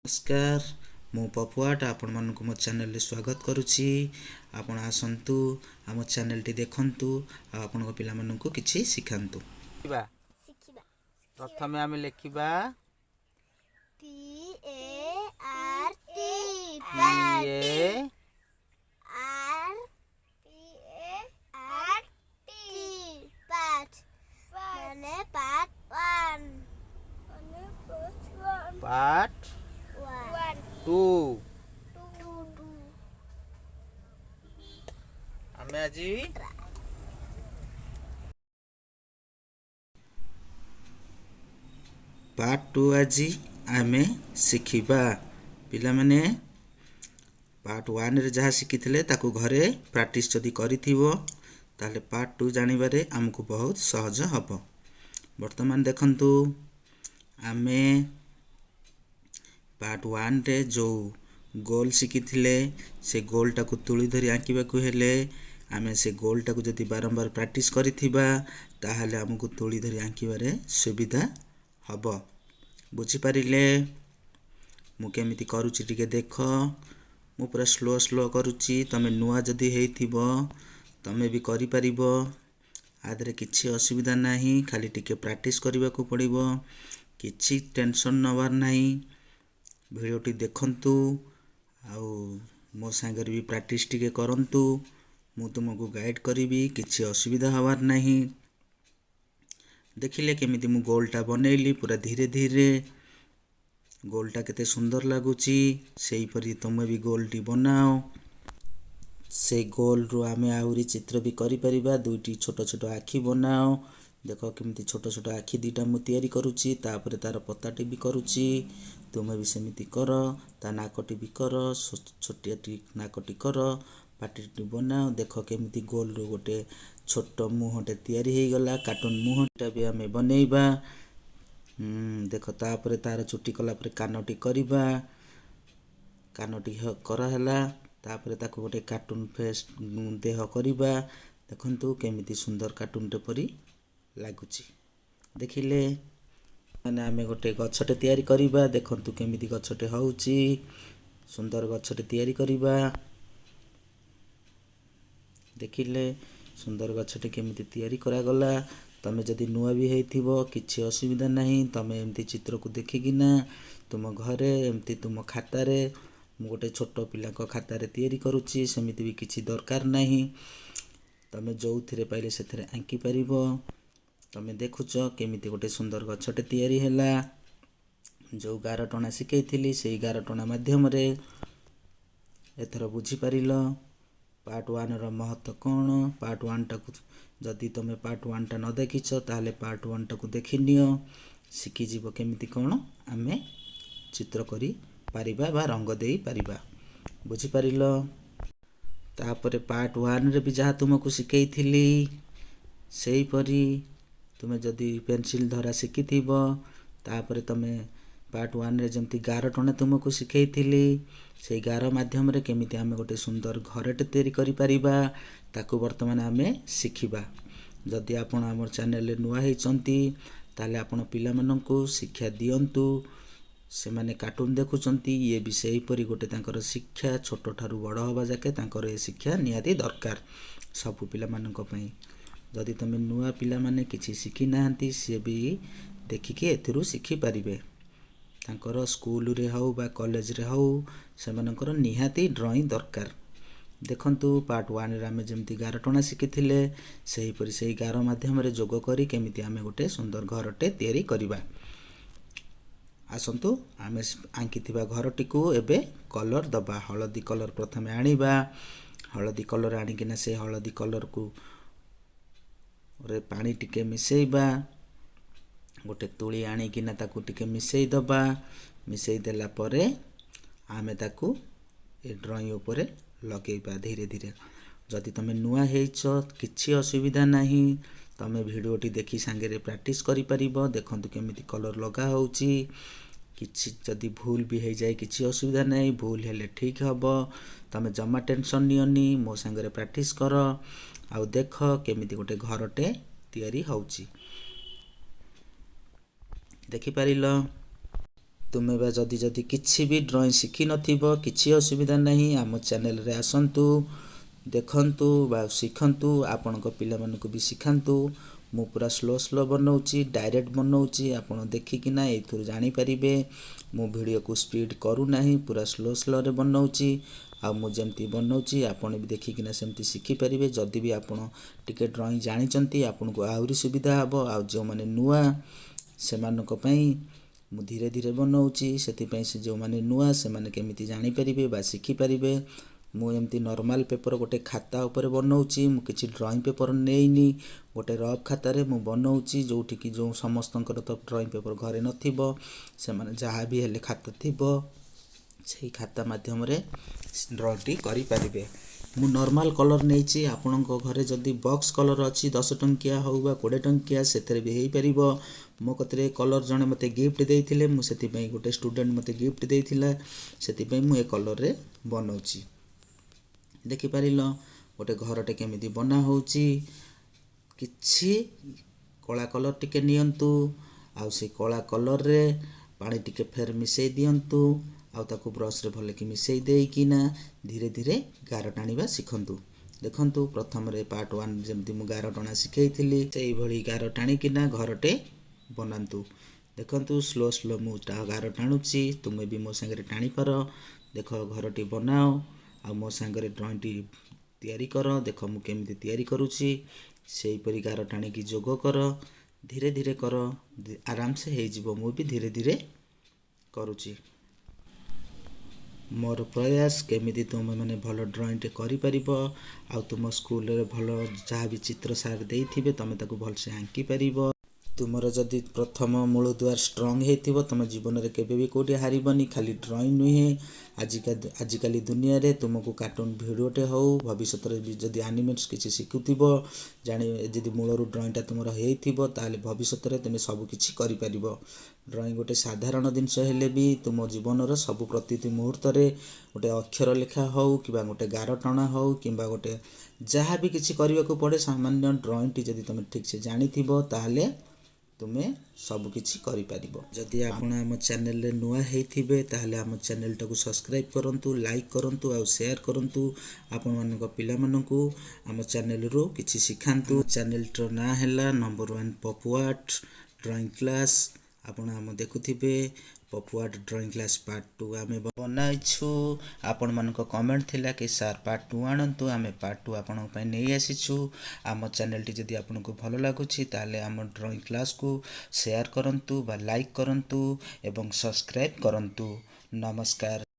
ନମସ୍କାର, ମୁଁ ପପୁଆଟ ଆପଣମାନଙ୍କୁ ମୋ ଚ୍ୟାନେଲରେ ସ୍ୱାଗତ କରୁଛି। ଆପଣ ଆସନ୍ତୁ, ଆମ ଚ୍ୟାନେଲଟି ଦେଖନ୍ତୁ ଆଉ ଆପଣଙ୍କ ପିଲାମାନଙ୍କୁ କିଛି ଶିଖାନ୍ତୁ। ଶିଖିବା। ଶିଖିବା। ପ୍ରଥମେ ଆମେ ଲେଖିବା P A R T. P A R P A R T, part ମାନେ ପାର୍ଟ 1, ମାନେ ପାର୍ଟ 1। ପାର୍ଟ 1। 2। 2 2। ଆମେ ଆଜି ପାର୍ଟ 2 ଆଜି ଆମେ ଶିଖିବା। ପିଲାମାନେ ପାର୍ଟ 1ରେ ଯାହା ଶିଖିଥିଲେ, ତାକୁ ଘରେ ପ୍ରାକ୍ଟିସ୍ ଯଦି କରିଥିବ, ତାହେଲେ ପାର୍ଟ 2 ଜାଣିବାରେ ଆମକୁ ବହୁତ ସହଜ ହେବ। ବର୍ତ୍ତମାନ ଦେଖନ୍ତୁ, ଆମେ ପାର୍ଟ 1ରେ ଯେଉଁ ଗୋଲ ଶିଖିଥିଲେ, ସେ ଗୋଲଟାକୁ ତୁଳି ଧରି ଆଙ୍କିବାକୁ ହେଲେ ଆମେ ସେ ଗୋଲଟାକୁ ଯଦି ବାରମ୍ବାର ପ୍ରାକ୍ଟିସ୍ କରିଥିବା, ତାହେଲେ ଆମକୁ ତୁଳି ଧରି ଆଙ୍କିବାରେ ସୁବିଧା ହେବ। ବୁଝିପାରିଲେ? ମୁଁ କେମିତି କରୁଛି ଟିକେ ଦେଖ। ମୁଁ ପୁରା ସ୍ଲୋ ସ୍ଲୋ କରୁଛି। ତମେ ନୂଆ ଯଦି ହେଇଥିବ, ତମେ ବି କରିପାରିବ। ଆ ଦେହରେ କିଛି ଅସୁବିଧା ନାହିଁ, ଖାଲି ଟିକେ ପ୍ରାକ୍ଟିସ୍ କରିବାକୁ ପଡ଼ିବ। କିଛି ଟେନସନ୍ ନେବାର ନାହିଁ। ଭିଡ଼ିଓଟି ଦେଖନ୍ତୁ ଆଉ ମୋ ସାଙ୍ଗରେ ବି ପ୍ରାକ୍ଟିସ୍ ଟିକେ କରନ୍ତୁ। ମୁଁ ତୁମକୁ ଗାଇଡ଼ କରିବି, କିଛି ଅସୁବିଧା ହେବାର ନାହିଁ। ଦେଖିଲେ କେମିତି ମୁଁ ଗୋଲଟା ବନେଇଲି? ପୁରା ଧୀରେ ଧୀରେ। ଗୋଲଟା କେତେ ସୁନ୍ଦର ଲାଗୁଛି। ସେହିପରି ତୁମେ ବି ଗୋଲଟି ବନାଅ। ସେ ଗୋଲରୁ ଆମେ ଆହୁରି ଚିତ୍ର ବି କରିପାରିବା। ଦୁଇଟି ଛୋଟ ଛୋଟ ଆଖି ବନାଅ। ଦେଖ କେମିତି ଛୋଟ ଛୋଟ ଆଖି ଦୁଇଟା ମୁଁ ତିଆରି କରୁଛି, ତାପରେ ତାର ପତାଟି ବି କରୁଛି। ତୁମେ ବି ସେମିତି କର। ତା ନାକଟି ବି କର, ଛୋଟିଆଟି ନାକଟି କର, ପାଟିଟି ବନାଅ। ଦେଖ କେମିତି ଗୋଲରୁ ଗୋଟେ ଛୋଟ ମୁହଁଟେ ତିଆରି ହେଇଗଲା। କାର୍ଟୁନ ମୁହଁଟା ବି ଆମେ ବନେଇବା। ଦେଖ, ତାପରେ ତାର ଚୁଟି କଲା ପରେ କାନଟି କରିବା। କାନଟି କରାହେଲା, ତାପରେ ତାକୁ ଗୋଟେ କାର୍ଟୁନ ଫେସ୍ ଦେହ କରିବା। ଦେଖନ୍ତୁ କେମିତି ସୁନ୍ଦର କାର୍ଟୁନଟେ ପରି ଲାଗୁଛି। ଦେଖିଲେ? ମାନେ ଆମେ ଗୋଟେ ଗଛଟେ ତିଆରି କରିବା। ଦେଖନ୍ତୁ କେମିତି ଗଛଟେ ହେଉଛି। ସୁନ୍ଦର ଗଛଟେ ତିଆରି କରିବା। ଦେଖିଲେ ସୁନ୍ଦର ଗଛଟେ କେମିତି ତିଆରି କରାଗଲା? ତମେ ଯଦି ନୂଆ ବି ହେଇଥିବ, କିଛି ଅସୁବିଧା ନାହିଁ। ତମେ ଏମିତି ଚିତ୍ରକୁ ଦେଖିକିନା ତୁମ ଘରେ ଏମିତି ତୁମ ଖାତାରେ, ମୁଁ ଗୋଟେ ଛୋଟ ପିଲାଙ୍କ ଖାତାରେ ତିଆରି କରୁଛି, ସେମିତି ବି କିଛି ଦରକାର ନାହିଁ। ତମେ ଯେଉଁଥିରେ ପାଇଲେ ସେଥିରେ ଆଙ୍କି ପାରିବ। ତମେ ଦେଖୁଛ କେମିତି ଗୋଟେ ସୁନ୍ଦର ଗଛଟେ ତିଆରି ହେଲା, ଯେଉଁ ଗାର ଟଣା ଶିଖେଇଥିଲି ସେଇ ଗାର ଟଣା ମାଧ୍ୟମରେ। ଏଥର ବୁଝିପାରିଲ ପାର୍ଟ 1ର ମହତ୍ଵ କ'ଣ? ପାର୍ଟ 1ଟାକୁ ଯଦି ତମେ ପାର୍ଟ 1ଟା ନ ଦେଖିଛ, ତାହେଲେ ପାର୍ଟ 1ଟାକୁ ଦେଖିନିଅ। ଶିଖିଯିବ କେମିତି କ'ଣ ଆମେ ଚିତ୍ର କରିପାରିବା ବା ରଙ୍ଗ ଦେଇପାରିବା। ବୁଝିପାରିଲ? ତାପରେ ପାର୍ଟ 1ରେ ବି ଯାହା ତୁମକୁ ଶିଖେଇଥିଲି, ସେହିପରି ତୁମେ ଯଦି ପେନସିଲ୍ ଧରା ଶିଖିଥିବ, ତାପରେ ତୁମେ ପାର୍ଟ 1ରେ ଯେମିତି ଗାର ଟଣା ତୁମକୁ ଶିଖେଇଥିଲି, ସେଇ ଗାର ମାଧ୍ୟମରେ କେମିତି ଆମେ ଗୋଟେ ସୁନ୍ଦର ଘରଟେ ତିଆରି କରିପାରିବା, ତାକୁ ବର୍ତ୍ତମାନ ଆମେ ଶିଖିବା। ଯଦି ଆପଣ ଆମର ଚ୍ୟାନେଲରେ ନୂଆ ହେଇଛନ୍ତି, ତାହେଲେ ଆପଣ ପିଲାମାନଙ୍କୁ ଶିକ୍ଷା ଦିଅନ୍ତୁ। ସେମାନେ କାର୍ଟୁନ ଦେଖୁଛନ୍ତି, ଇଏ ବି ସେହିପରି ଗୋଟେ ତାଙ୍କର ଶିକ୍ଷା। ଛୋଟଠାରୁ ବଡ଼ ହେବା ଯାକେ ତାଙ୍କର ଏ ଶିକ୍ଷା ନିହାତି ଦରକାର ସବୁ ପିଲାମାନଙ୍କ ପାଇଁ। ଯଦି ତୁମେ ନୂଆ, ପିଲାମାନେ କିଛି ଶିଖିନାହାନ୍ତି, ସିଏ ବି ଦେଖିକି ଏଥିରୁ ଶିଖିପାରିବେ। ତାଙ୍କର ସ୍କୁଲରେ ହେଉ ବା କଲେଜରେ ହେଉ, ସେମାନଙ୍କର ନିହାତି ଡ୍ରଇଂ ଦରକାର। ଦେଖନ୍ତୁ, ପାର୍ଟ 1ରେ ଆମେ ଯେମିତି ଗାର ଟଣା ଶିଖିଥିଲେ, ସେହିପରି ସେଇ ଗାର ମାଧ୍ୟମରେ ଯୋଗ କରି କେମିତି ଆମେ ଗୋଟେ ସୁନ୍ଦର ଘରଟେ ତିଆରି କରିବା। ଆସନ୍ତୁ, ଆମେ ଆଙ୍କିଥିବା ଘରଟିକୁ ଏବେ କଲର୍ ଦେବା। ହଳଦୀ କଲର୍ ପ୍ରଥମେ ଆଣିବା। ହଳଦୀ କଲର୍ ଆଣିକିନା ସେ ହଳଦୀ କଲର୍କୁ ରେ ପାଣି ଟିକେ ମିଶାଇବା। ଗୋଟେ ତୁଳି ଆଣିକିନା ତାକୁ ଟିକେ ମିଶାଇ ଦେବା। ମିଶାଇ ଦେଲା ପରେ ଆମେ ତାକୁ ଏ ଡ୍ରଇଂ ଉପରେ ଲଗେଇବା ଧୀରେ ଧୀରେ। ଯଦି ତୁମେ ନୂଆ ହେଇଛ, କିଛି ଅସୁବିଧା ନାହିଁ। ତୁମେ ଭିଡ଼ିଓଟି ଦେଖି ସାଙ୍ଗରେ ପ୍ରାକ୍ଟିସ୍ କରିପାରିବ। ଦେଖନ୍ତୁ କେମିତି କଲର୍ ଲଗା ହେଉଛି। କିଛି ଯଦି ଭୁଲ ବି ହେଇଯାଏ, କିଛି ଅସୁବିଧା ନାହିଁ। ଭୁଲ ହେଲେ ଠିକ୍ ହେବ। ତୁମେ ଜମା ଟେନସନ୍ ନିଅନି। ମୋ ସାଙ୍ଗରେ ପ୍ରାକ୍ଟିସ୍ କର ଆଉ ଦେଖ କେମିତି ଗୋଟେ ଘରଟେ ତିଆରି ହେଉଛି। ଦେଖିପାରିଲ? ତୁମେ ବା ଯଦି ଯଦି କିଛି ବି ଡ୍ରଇଂ ଶିଖିନଥିବ, କିଛି ଅସୁବିଧା ନାହିଁ, ଆମ ଚ୍ୟାନେଲରେ ଆସନ୍ତୁ, ଦେଖନ୍ତୁ ବା ଶିଖନ୍ତୁ, ଆପଣଙ୍କ ପିଲାମାନଙ୍କୁ ବି ଶିଖାନ୍ତୁ। ମୁଁ ପୁରା ସ୍ଲୋ ସ୍ଲୋ ବନାଉଛି, ଡାଇରେକ୍ଟ ବନାଉଛି, ଆପଣ ଦେଖିକିନା ଏଇଥିରୁ ଜାଣିପାରିବେ। ମୁଁ ଭିଡ଼ିଓକୁ ସ୍ପିଡ଼ କରୁନାହିଁ, ପୁରା ସ୍ଲୋ ସ୍ଲୋରେ ବନାଉଛି। ଆଉ ମୁଁ ଯେମିତି ବନାଉଛି, ଆପଣ ବି ଦେଖିକିନା ସେମିତି ଶିଖିପାରିବେ। ଯଦି ବି ଆପଣ ଟିକେ ଡ୍ରଇଂ ଜାଣିଛନ୍ତି, ଆପଣଙ୍କୁ ଆହୁରି ସୁବିଧା ହେବ। ଆଉ ଯେଉଁମାନେ ନୂଆ, ସେମାନଙ୍କ ପାଇଁ ମୁଁ ଧୀରେ ଧୀରେ ବନାଉଛି। ସେଥିପାଇଁ ସେ ଯେଉଁମାନେ ନୂଆ, ସେମାନେ କେମିତି ଜାଣିପାରିବେ ବା ଶିଖିପାରିବେ। ମୁଁ ଏମିତି ନର୍ମାଲ୍ ପେପର୍, ଗୋଟେ ଖାତା ଉପରେ ବନାଉଛି। ମୁଁ କିଛି ଡ୍ରଇଂ ପେପର୍ ନେଇନି, ଗୋଟେ ରଫ୍ ଖାତାରେ ମୁଁ ବନାଉଛି। ଯେଉଁଠିକି ଯେଉଁ ସମସ୍ତଙ୍କର ତ ଡ୍ରଇଂ ପେପର୍ ଘରେ ନଥିବ, ସେମାନେ ଯାହା ବି ହେଲେ ଖାତା ଥିବ, ସେଇ ଖାତା ମାଧ୍ୟମରେ ଡ୍ରଇଂଟି କରିପାରିବେ। ମୁଁ ନର୍ମାଲ୍ କଲର୍ ନେଇଛି। ଆପଣଙ୍କ ଘରେ ଯଦି ବକ୍ସ କଲର୍ ଅଛି, 10 ଟଙ୍କିଆ ହେଉ ବା 20 ଟଙ୍କିଆ, ସେଥିରେ ବି ହେଇପାରିବ। ମୋ କତିରେ କଲର୍ ଜଣେ ମୋତେ ଗିଫ୍ଟ ଦେଇଥିଲେ, ମୁଁ ସେଥିପାଇଁ, ଗୋଟେ ଷ୍ଟୁଡ଼େଣ୍ଟ ମୋତେ ଗିଫ୍ଟ ଦେଇଥିଲା, ସେଥିପାଇଁ ମୁଁ ଏ କଲର୍ରେ ବନାଉଛି। ଦେଖିପାରିଲ ଗୋଟେ ଘରଟେ କେମିତି ବନା ହେଉଛି? କିଛି କଳା କଲର୍ ଟିକେ ନିଅନ୍ତୁ, ଆଉ ସେଇ କଳା କଲର୍ରେ ପାଣି ଟିକେ ଫେର ମିଶାଇ ଦିଅନ୍ତୁ, ଆଉ ତାକୁ ବ୍ରସ୍ରେ ଭଲକି ମିଶାଇ ଦେଇକିନା ଧୀରେ ଧୀରେ ଗାର ଟାଣିବା ଶିଖନ୍ତୁ। ଦେଖନ୍ତୁ, ପ୍ରଥମରେ ପାର୍ଟ 1 ଯେମିତି ମୁଁ ଗାର ଟଣା ଶିଖେଇଥିଲି, ସେଇଭଳି ଗାର ଟାଣିକିନା ଘରଟେ ବନାନ୍ତୁ। ଦେଖନ୍ତୁ, ସ୍ଲୋ ସ୍ଲୋ ମୁଁ ଗାର ଟାଣୁଛି, ତୁମେ ବି ମୋ ସାଙ୍ଗରେ ଟାଣିପାର। ଦେଖ, ଘରଟି ବନାଅ ଆଉ ମୋ ସାଙ୍ଗରେ ଡ୍ରଇଂଟି ତିଆରି କର। ଦେଖ ମୁଁ କେମିତି ତିଆରି କରୁଛି, ସେଇପରି ଗାର ଟାଣିକି ଯୋଗ କର। ଧୀରେ ଧୀରେ କର, ଆରାମସେ ହେଇଯିବ। ମୁଁ ବି ଧୀରେ ଧୀରେ କରୁଛି। ମୋର ପ୍ରୟାସ କେମିତି ତୁମେମାନେ ଭଲ ଡ୍ରଇଂଟେ କରିପାରିବ, ଆଉ ତୁମ ସ୍କୁଲରେ ଭଲ ଯାହା ବି ଚିତ୍ର ସାର୍ ଦେଇଥିବେ, ତୁମେ ତାକୁ ଭଲସେ ଆଙ୍କିପାରିବ। ତୁମର ଯଦି ପ୍ରଥମ ମୂଳଦୁଆ ଷ୍ଟ୍ରଙ୍ଗ ହେଇଥିବ, ତୁମ ଜୀବନରେ କେବେ ବି କେଉଁଠି ହାରିବନି। ଖାଲି ଡ୍ରଇଂ ନୁହେଁ, ଆଜିକାଲି ଦୁନିଆରେ ତୁମକୁ କାର୍ଟୁନ୍ ଭିଡ଼ିଓଟେ ହେଉ, ଭବିଷ୍ୟତରେ ବି ଯଦି ଆନିମେଟ୍ସ କିଛି ଶିଖୁଥିବ, ଜାଣି ଯଦି ମୂଳରୁ ଡ୍ରଇଂଟା ତୁମର ହେଇଥିବ, ତାହେଲେ ଭବିଷ୍ୟତରେ ତୁମେ ସବୁକିଛି କରିପାରିବ। ଡ୍ରଇଂ ଗୋଟେ ସାଧାରଣ ଜିନିଷ ହେଲେ ବି ତୁମ ଜୀବନର ସବୁ ପ୍ରତିଟି ମୁହୂର୍ତ୍ତରେ ଗୋଟେ ଅକ୍ଷର ଲେଖା ହେଉ କିମ୍ବା ଗୋଟେ ଗାର ଟଣା ହେଉ କିମ୍ବା ଗୋଟେ ଯାହା ବି କିଛି କରିବାକୁ ପଡ଼େ, ସାମାନ୍ୟ ଡ୍ରଇଂଟି ଯଦି ତୁମେ ଠିକ୍ସେ ଜାଣିଥିବ, ତାହେଲେ ତୁମେ ସବୁକିଛି କରିପାରିବ। ଯଦି ଆପଣ ଆମ ଚ୍ୟାନେଲରେ ନୂଆ ହେଇଥିବେ, ତାହେଲେ ଆମ ଚ୍ୟାନେଲଟାକୁ ସବସ୍କ୍ରାଇବ୍ କରନ୍ତୁ, ଲାଇକ୍ କରନ୍ତୁ ଆଉ ସେୟାର କରନ୍ତୁ। ଆପଣମାନଙ୍କ ପିଲାମାନଙ୍କୁ ଆମ ଚ୍ୟାନେଲରୁ କିଛି ଶିଖାନ୍ତୁ। ଚ୍ୟାନେଲଟିର ନାଁ ହେଲା ନମ୍ବର 1 ପପୁଆର୍ଟ ଡ୍ରଇଂ କ୍ଲାସ୍। ଆପଣ ଆମ ଦେଖୁଥିବେ, ପପୁଆର୍ଟ ଡ୍ରଇଂ କ୍ଲାସ୍ ପାର୍ଟ 2 ଆମେ ବନାଇଛୁ। ଆପଣମାନଙ୍କ କମେଣ୍ଟ ଥିଲା କି ସାର୍ ପାର୍ଟ 2 ଆଣନ୍ତୁ, ଆମେ ପାର୍ଟ 2 ଆପଣଙ୍କ ପାଇଁ ନେଇ ଆସିଛୁ। ଆମ ଚ୍ୟାନେଲଟି ଯଦି ଆପଣଙ୍କୁ ଭଲ ଲାଗୁଛି, ତାହେଲେ ଆମ ଡ୍ରଇଂ କ୍ଲାସ୍କୁ ସେୟାର କରନ୍ତୁ ବା ଲାଇକ୍ କରନ୍ତୁ ଏବଂ ସବସ୍କ୍ରାଇବ୍ କରନ୍ତୁ। ନମସ୍କାର।